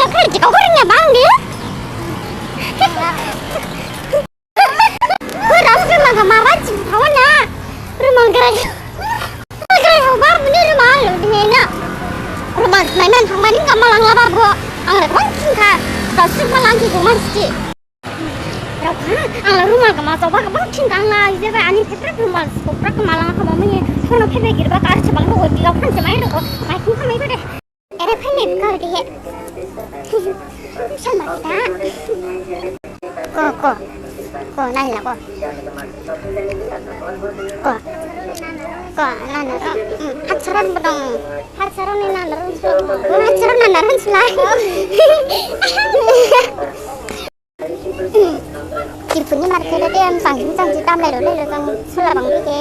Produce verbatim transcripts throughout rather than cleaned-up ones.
Kau kau ringnya bang di. Kau ras ke maga mawa cing kawan na. Rumal gerai. Rumal gerai hau bar bini rumal di nena. Rumal nainan hang maning kamal ang labar bo. Ang le bang cing ka. Kau sik malang ki rumah siki. Rokha, ang la rumal kama soba kama thing kang la, jeba ani phepra rumal, kopra kama lang kama mani, sono phepe girba kar chabang do, di rokha se mai do, mai khung kama iba de. Ere phai ne kar de he. Sama kita. Ko, ko. Ko, nai la ko. Ko. Ko, na na. Hmm, hat saron bedong. Hat saron ni na na run sulai. Hat saron na na run sulai. Kimpuni market de am sang jing sang ji tam lai lo lai lo sang sula bang de.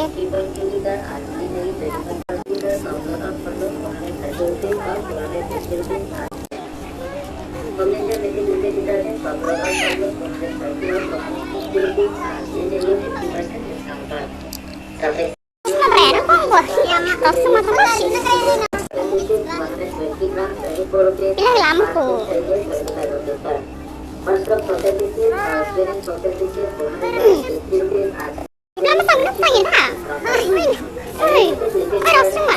Bilang lama ko. Lama sang, lama sang ya, ha? Hai, hai, hai, Rasuma.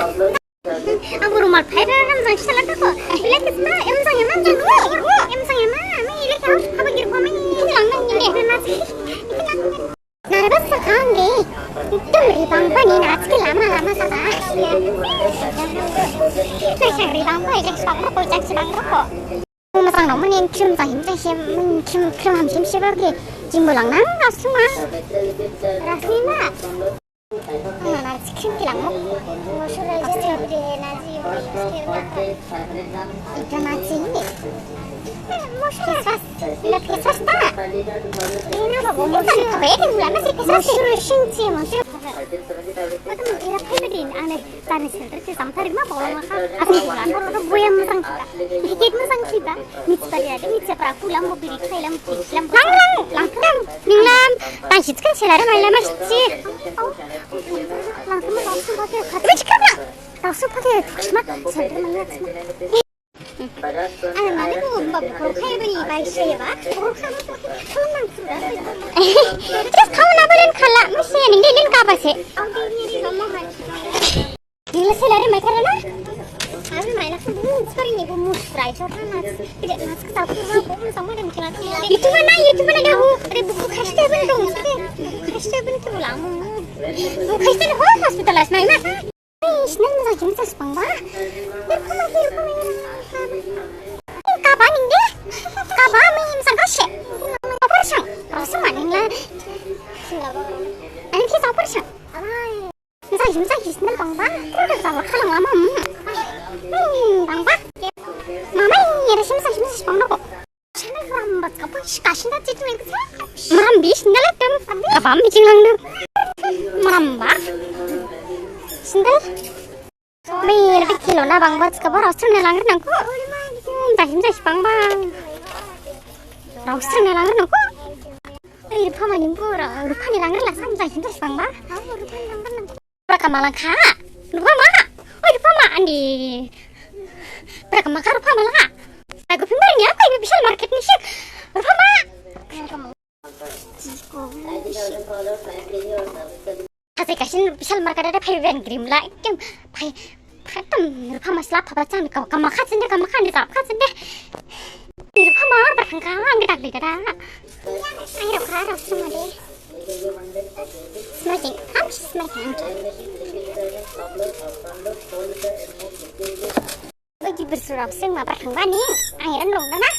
Aku rumal phai da, em jang sala da ko. Bilang kisma, em jang, em jang, em jang, em jang, em jang, ini lang nang ini. Nara bas sa kang de. Ekdom ribang bani na, aski lama lama sa ba. Nai sang ribang ba, jang sibang roko, jang sibang roko. Masang nong mani khrim jang him jang him, mani khrim khrim ham him siba ke. Jimbo lang nang, Rasuma. Rasuma. Nana, khrim kilang mo. Moisturizer de na ji, moisturizer. Ita na ji. Moisturizer. Ina face wash ta. Ina ba moisturizer. Moisturizer. Moisturizer. Moisturizer. Ira phe bedin, ane. Tani shelter se samthari ma bolong lakha. Asli bulan boro to boya mojang khiba. Ticket mojang khiba. Mitsi pari ade, mitsi pari kulam bo biri khailam, khailam. Lang, lang, lang, lang. Ninglam, tang sitkan selare maila ma sitsi. Lang sama lang sama ke. Mitsi kama. Lang sama ke. Sma, shelter maila sma. Ane mane bo, bo, bo, khai bani bai se ba. Bo khai bo, khai lang sura. Just khau na balen khala, mase ning de nin ka ba se. Nila selare mai thara na? Abi mai na ko bu sari ni bu mus fry chot na na. Tidak mas ke sapu ma bu sama dem kila. Itu mana, itu mana dah bu? Ada buku khas teh bani dong. Khas teh bani tu lama. Bu khas teh ho hospital as mai na. Sinal mojang jim jas bangba. Irkoma, irkoma, irkoma. Kaba ning de? Kaba mi mojang kase. Operation. Rasa maning la. Ani kis operation. Mojang jim jas sinal bangba. Terus sama kalang lama. Hmm, bangba. Mama ini ada jim jas, jim jas bangba ko. Channel maram bat ka pun shikashin da jitu eksa. Maram bish nala tem. Kabam biching lang du. Maram ba. Sindal. Mai lebih kilo na bang bat ka bor Australia lang nang ko. Tahim jai bang bang. Australia lang nang ko. Ai, Rupama ni bor, Rupani lang la sam jai jai bang ba. Rupama lang kha. Rupama. Oi, Rupama, andi. Bra kama kha Rupama la. Aku pimbar ni aku ibu Vishal market ni sik. Rupama. Kasih kasih Vishal market ada phai ven grim la. Kem phai, phai tam Rupama sila phaba chang kama, kama kha sende, kama kha ni sap kha sende. Rupama berhangka anggetak dikada. Ai, rok kha, rok sama de. Smiling, I'm just smiling. Ogi bersurau sing ma berhang bani. Ai, ran rong dana.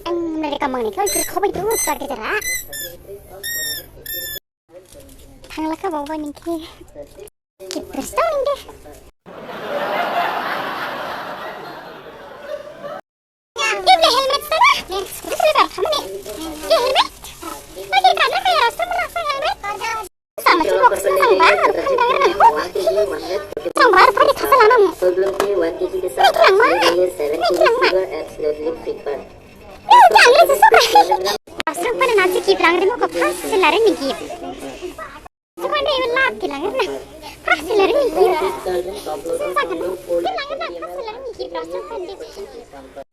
Ang mereka mangni kau jir kau itu tar kita ra. Thang laka bau bani ke. Ki bersurau ning de. Ini helmet sana. Ini helmet. Ini helmet. Pakai karena kayak rasa merasa helmet. Sama si box na sang ba, Ruphan dangir nangko. Sang ba, Ruphan di khasa lanam. Ini kilang ma. Ini kilang ma. Ini kilang ma. Asrang pada nasi ki dangir mo ko pas selari ni ki. Sekarang dia lap ki langir na. Pas selari ni ki. Susah kan? Ki langir na pas selari ni ki. Asrang pada.